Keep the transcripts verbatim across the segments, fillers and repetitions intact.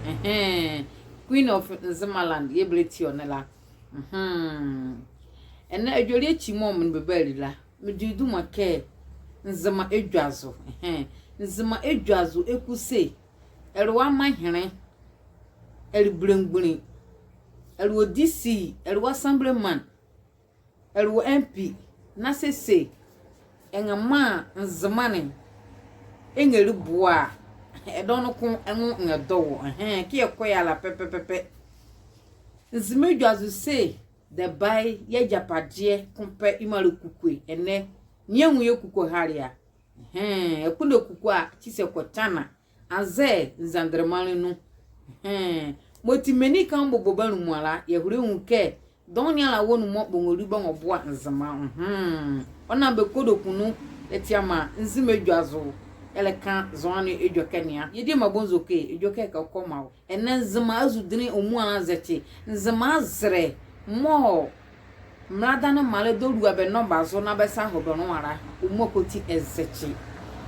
Ɛhɛn, Queen of Nzemaland, yɛɛ bɛlɛtie ɔ ne la. Mhm. Ɛnɛ, adwelie ekyi mɔɔ me nee bɛ bali la, medi duma kɛ Nzema edwazo. Ɛhɛn. Nzema edwazo eku se, ɛle wɔ amanhene, ɛle belemgbunli, ɛle wɔ D C, ɛle wɔ assemblyman, ɛle wɔ M P, na sɛ se ɛnrɛmaa Nzema ne ɛnrɛli boɛ a, ɛdawɔ noko ɛ nwo ɛnrɛdɔ wɔ. Ɛhɛn, kɛ yɛkɔ ye ala pɛpɛpɛpɛ. Nzema edwazo se, dɛba ye agyapadeɛ ko pɛ yɛɛ mɔɔ le kukue. Ɛnɛ, nea ɛnwu yɛ kukue hale a. Ɛhɛn, ɛkpondɛ kukue a, kyesɛ kɔ China, anzɛɛ Nzandelɛ maanle nu. Ɛhɛn, mɔti menli ka mɔɔ bobɔ bɛ aluma la, yɛhola yɛnwu kɛ, dɔɔnwo ne ala wɔ nu mɔɔ bɛnrɔli bɛnrɔboa Nzema. Mhm. Ɔnam bɛ kodoku nu, ɛti a maa Nzema edwazo ɛlɛka zɔhane edwɛkɛ ne a. Yɛ diema Bonzo kɛ, edwɛkɛ kɛ ɔkɔ maa wɔ. Ɛnɛ Nzema azule ɔ muala azɛkye. Nzema azɛlɛ mɔɔ mraalɛ nee mraalɛ dɔlua bɛ nɔba zo na bɛsa bɛhɔ bɛ nloa la, ɔ muala kɔti ɛzɛkye.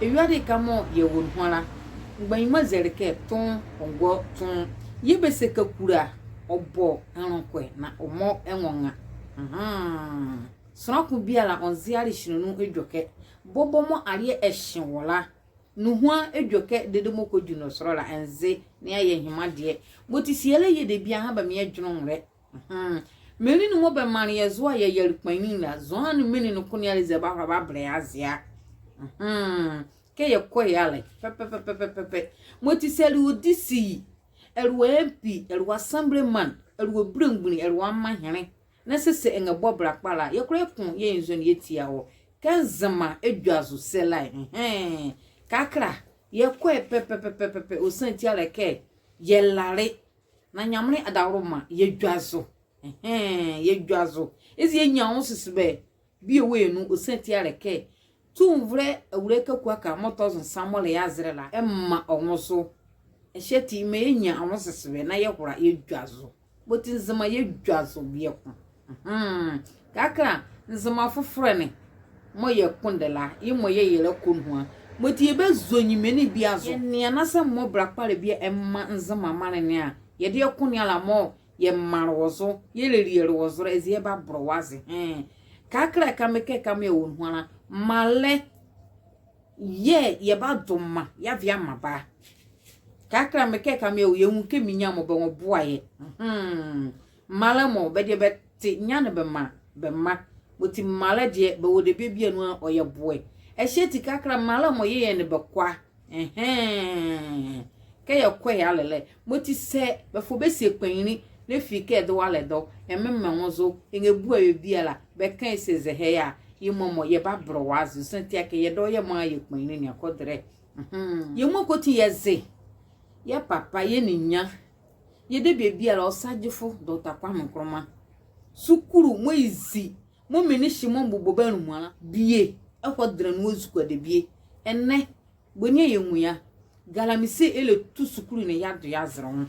Ewiade ka mɔɔ yɛwɔ nuhua la, mgbanyima zele kɛ tɔɔnwo ɔngɔ tɔɔnwo. Yɛɛ bɛse kakula ɔbɔ ɛnlonkɔɛ na ɔmɔ ɛnwɔnra. Mhm. Sonla ko biala ɔnze alehyinli nu edwɛkɛ. Bɔbɔ mɔɔ aleɛ ɛhye wɔ la, nuhua edwɛkɛ dedee mɔɔ kɔdwu nɔsolɛ la, ɛnze, nea yɛ nhema deɛ. Mɔti se yɛlɛyɛ debie a, anrɛɛ bɛmaa yɛ dwenle nwolɛ. Mhm. Menli ne mɔɔ bɛmanle yɛ zo a yɛyɛle kpanyinli la, zɔhane menli noko ne ala eza bɛahola bɛabɛlɛ yɛ aze a. Mhm. Kɛ yɛkɔ ye ala pɛpɛpɛpɛ. Mɔti se ɛle wɔ D C, ɛle wɔ M P, ɛle wɔ assemblyman, ɛle wɔ belemgbunli, ɛle wɔ amanhene, na sɛ se ɛnrɛbɔ bɛlɛkpa la, yɛkola yɛko yɛ nzo ne yɛtia wɔ. Kɛ Nzema edwazo se la, ɛhɛn, kɛkala yɛkɔ ye pɛpɛpɛpɛ. Ɔ siane ti a le kɛ yɛlale, na Nyamenle adaworoma yɛdwazo. Ɛhɛn, yɛdwazo. Eza yɛnyia anwosesebɛ bie wɔ yɛ nu. Ɔ siane ti a le kɛ tumivolɛ Awulae Kaku Aka mɔɔ tɔ zo nsa mɔɔ le yɛ azɛlɛ la, ɛmaa ɔ nwo zo. Ɛhye ati maa yɛnyia anwosesebɛ na yɛhola yɛdwazo. Mɔti Nzema yɛdwazo bieko. Mhm. Kɛkala Nzema fofolɛ ne mɔɔ yɛkpondɛ la, yemɔ yɛɛ yɛlɛkɔ nuhua. Mɔti yɛbazo nyimele ne bie azo yɛnea na sɛ mɔɔ bɛlɛkpalɛ bie ɛmaa Nzema maanle ne a, yɛdayɛ ko ne ala mɔɔ yɛmanle wɔ zo, yɛlɛliele wɔ zo la, eza yɛbabɔlɔ wɔ aze. Ɛhɛn. Kɛkala ɛka mekɛ ɛka mɔɔ yɛwɔ nuhua la, mraalɛ yɛɛ yɛbado mra yɛava yɛamaa bɛ a. Kɛkala mekɛ ɛka mɔɔ yɛwɔ, yɛnwu kɛ mrenya mɔɔ bɛnrɔboa yɛ. Mhm. Mraalɛ mɔ, bɛdeɛ bɛte nyia ne bɛmaa bɛ mra. Mɔti mraalɛ deɛ bɛwɔ debie bie anu a ɔyɛ boɛ. Ɛhye ati kɛkala mraalɛ mɔ yɛɛ yɛ nee bɛ kɔ a. Ɛhɛn. Kɛ yɛkɔ ye ala lɛ, mɔti sɛ bɛfo bɛsie kpanyinli, na efi kɛ ɛdawɔ a le ɛdawɔ, ɛmemɛ ɔ nwo zo, ɛnrɛbua bɛ biala, bɛka ye se zɛhae a, yemɔ mɔ yɛbabɔlɔ wɔ aze. Ɔ siane ti a kɛ yɛdawɔ yɛmaa yɛ kpanyinli ne a, kɔdɛlɛ. Mhm. Yemɔ kɔti yɛze yɛ papa, yɛ ninyia, yɛ debie biala, Osagyefo Doctor Kwame Nkrumah sukulu mɔɔ yezi, mɔɔ menli hye mɔɔ bobɔ bɛ aluma la, bie ɛhɔ dɛnla nu ɔzukoa debie. Ɛnɛ, boni a yɛnwu ye a, galamsey ɛlɛtu sukulu ne yeado yeazɛlɛ nwo.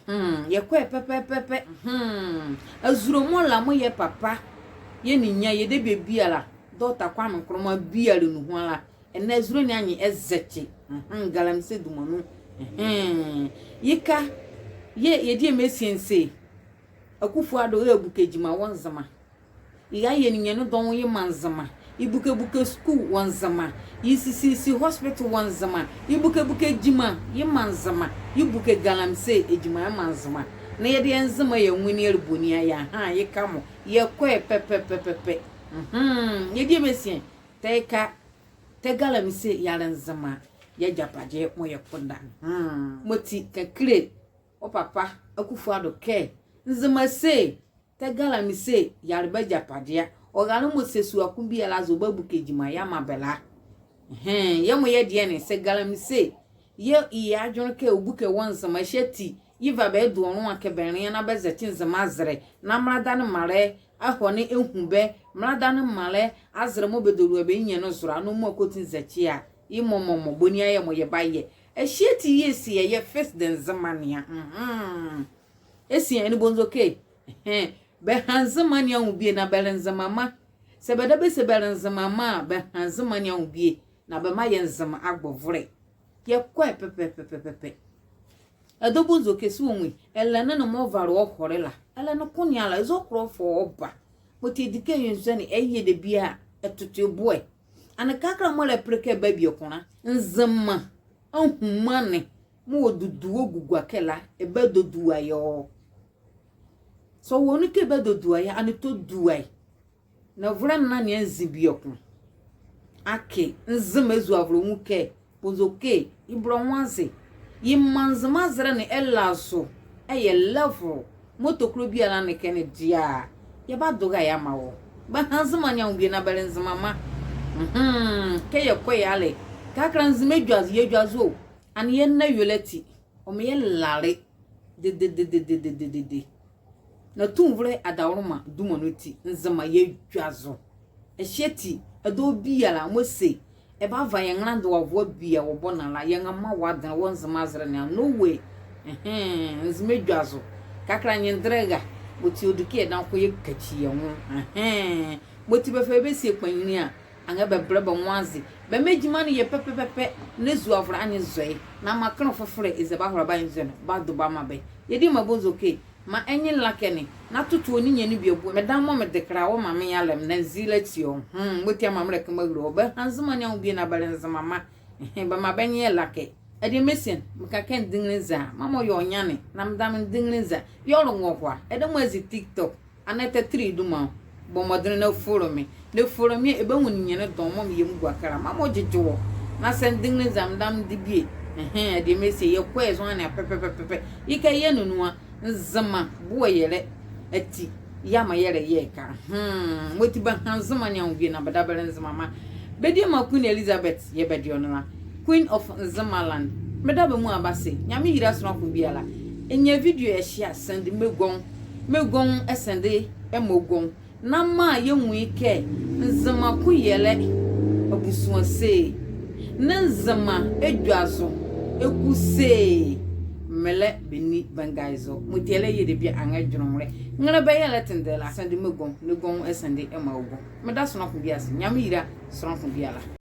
Mhm, yɛkɔ ye pɛpɛpɛpɛ. Mhm. Azule mɔɔ la mɔɔ yɛ papa, yɛ ninyia, yɛ debie biala, Doctor Kwame Nkrumah bie a le nuhua la, ɛnɛ azule ne anye ɛzɛkye. Mhm, galamsey duma nu. Mhm. Yeka yɛɛ yɛ diema Esiane se Akufo-Addo ɛbuke gyima wɔ Nzema. Yeyɛ ninyɛne dɔɔnwo yemaa Nzema. Yebukebuke sukulu wɔ Nzema. Yesisisi hospital wɔ Nzema. Yebukebuke gyima yemaa Nzema. Yebuke galamsey gyima yemaa Nzema. Na yɛdayɛ Nzema yɛ nwene a, ɛlɛ boni a yɛha yeka mɔ? Yɛkɔ ye pɛpɛpɛpɛ. Mhm. Yɛ diema Esiane, tɛ yeka, tɛ galamsey yɛle Nzema yɛ agyapadeɛ mɔɔ yɛkpondɛ. Mhm. Mɔti kɛkala ɔ papa Akufo-Addo kɛ Nzema se tɛ galamsey yɛle bɛ agyapadeɛ a, ɔrale mɔ sɛ sua ko biala azo ɔbabuke gyima yeamaa bɛ la. Ɛhɛn, yɛmɔ yɛ deɛ ne, sɛ galamsey yɛɛ yɛ adwenle kɛ ɔbuke wɔ Nzema, ɛhye ati yeva bɛ ɛdo ɔ nloa kɛ bɛnlea na bɛzɛkye Nzema azɛlɛ, na mraalɛ nee mraalɛ ahɔ ne ɛhu bɛ, mraalɛ nee mraalɛ azɛlɛ mɔɔ bɛdolua bɛ nyinyɛne zo la, na ɔmua kɔti nzɛkye a, yemɔ mɔmɔ, boni a yɛɛ mɔ yɛbayɛ? Ɛhye ati yɛɛ se yɛyɛ fix the Nzema ne a. Mhm. Esiane, ɛnee Bonzo kɛ, ɛhɛn, bɛha Nzema ne anwo bie na bɛle Nzema mra. Sɛ bɛdabɛ se bɛle Nzema mra a, bɛha Nzema ne anwo bie na bɛmaa yɛ Nzema agbɔvolɛ. Yɛkɔ ye pɛpɛpɛpɛ. Ɛdawɔ bɛnzo kɛ se ɔnwu, ɛlɛne ne mɔɔ vale ɔhɔle la, ɛlɛne ko ne ala, eza ɔkɔ ɔfa ɔba. Mɔti ɛdi kɛ ɛnwu zɔhane, ɛyɛ debie a, ɛtoto ye boɛ. Ɛnee kɛkala mɔɔ ɛlɛpele kɛ ɛba bieko la, Nzema ahuma ne mɔɔ ɔdudu ɔgu gua ɛkɛ la, ɛbadodua ye ɔ. Sɛ ɔwɔ nu kɛ ɛbadodua ye a, ɛnee tɔdua ye. Na ɛvolɛ ɛnane anzi bieko. Akee, Nzema azuavolɛ nwu kɛ, bɛnzo kɛ, ye bɔlɔ nwo aze. Yemɔ Nzema azɛlɛ ne ɛlazo, ɛyɛ level mɔɔ tokolo biala ne kɛ ne dea. Yɛbado ɛra yɛamaa wɔ. Bɛha Nzema ne anwo bie na bɛle Nzemama. Mhm, kɛ yɛkɔ yɛale. Kɛkala Nzema adwazo, yɛdwazo o. Ɛnee yɛ nna awielɛ ati. Ɔmaa yɛlale dededede. Na tumivolɛ adaworoma duma nu ati, Nzema yɛdwazo. Ɛhye ati, ɛdawɔ biala mɔɔ se ɛbava yɛ nrelendowavolɛ bie wɔ bɔ ne ala, yɛnrɛmaa wɔ adenle wɔ Nzema azɛlɛ ne anu, no wɔ. Ɛhɛe, Nzema ɛdwazo. Kɛkala nyendɛlɛ ɛra, mɔti ɔdi kɛ yɛdayɛ kɔ yɛkakyi yɛ nwo. Ɛhɛe, mɔti bɛfa bɛsie kpanyinli a, anrɛɛ bɛbɛlɛ bɛ nwo aze. Bɛmaa gyima ne yɛ pɛpɛpɛpɛ, na azuavolɛ anye zɔ ye. Na maa kenle fofolɛ eza bɛahola bɛ anye zɔ ye, bɛado bɛamaa bɛ. Yɛ diema bɛnzo kɛ, maa ɛnye ɛlakɛ ne, na toto ɔ ninyɛne bie boɛ. Medame mɔɔ mede kɛla wɔ maame yɛalɛ me na nzile ati ɔ. Hmm, mɔti a maame ɛlɛka meahile wɔ. Bɛha Nzema ne anwo bie na bɛle Nzemama. Ɛhɛe, bɛmaa bɛ nye ɛlakɛ. Adiema Asiane, meka kɛ Ndengelinza, maa mɔɔ yɛ ɔnea ne, na medame Ndengelinza. Yɛɛ ɔlɛ nwɔhɔ a, ɛdawɔ mɔɔ azi TikTok. Anɛtɛ Tiri duma, bɔ mɔdenle na follow me. Na follow me a, ɛbanwu ninyɛne dɔɔnwo mɔɔ meyɛ mɔɔ gua ɛkɛ la, maa mɔɔ gyegye wɔ. Na sɛ Ndengelinza, medame debie. Ɛhɛe, adiema Asiane, yɛkɔ yɛ zɔhane a pɛpɛpɛpɛ. Yekɛ yɛnwu nu a, Nzema boɛyɛlɛ ati, yɛamaa yɛlɛyɛ ɛka. Hmm, mɔti bɛha Nzema ne anwo bie na bɛdabɛ bɛle Nzemama. Bɛ diema Queen Elizabeth, yɛɛ bɛde ɔ ne la, Queen of Nzemaland. Meda bɛ muala ase, Nyamenle yila sonla ko biala. Ɛnyia video ɛhye a, send maa ɔ gɔnwo. Maa ɔ gɔnwo, ɛsend ɛmaa ɔ gɔnwo. Na maa yɛnwu ye kɛ Nzema koyɛlɛ abusua se, na Nzema ɛdwazo ɛku se, melɛ bɛnli bɛnga ye zɔ. Mɔti ɛlɛyɛ debie a, anrɛɛ dwenle nwolɛ. Nrɛlɛbɛyɛlɛ tendɛ la, send maa ɔ gɔnwo, na ɔ gɔnwo ɛsend ɛmaa ɔ gɔnwo. Meda sonla ko biala ase, Nyamenle yila sonla ko biala.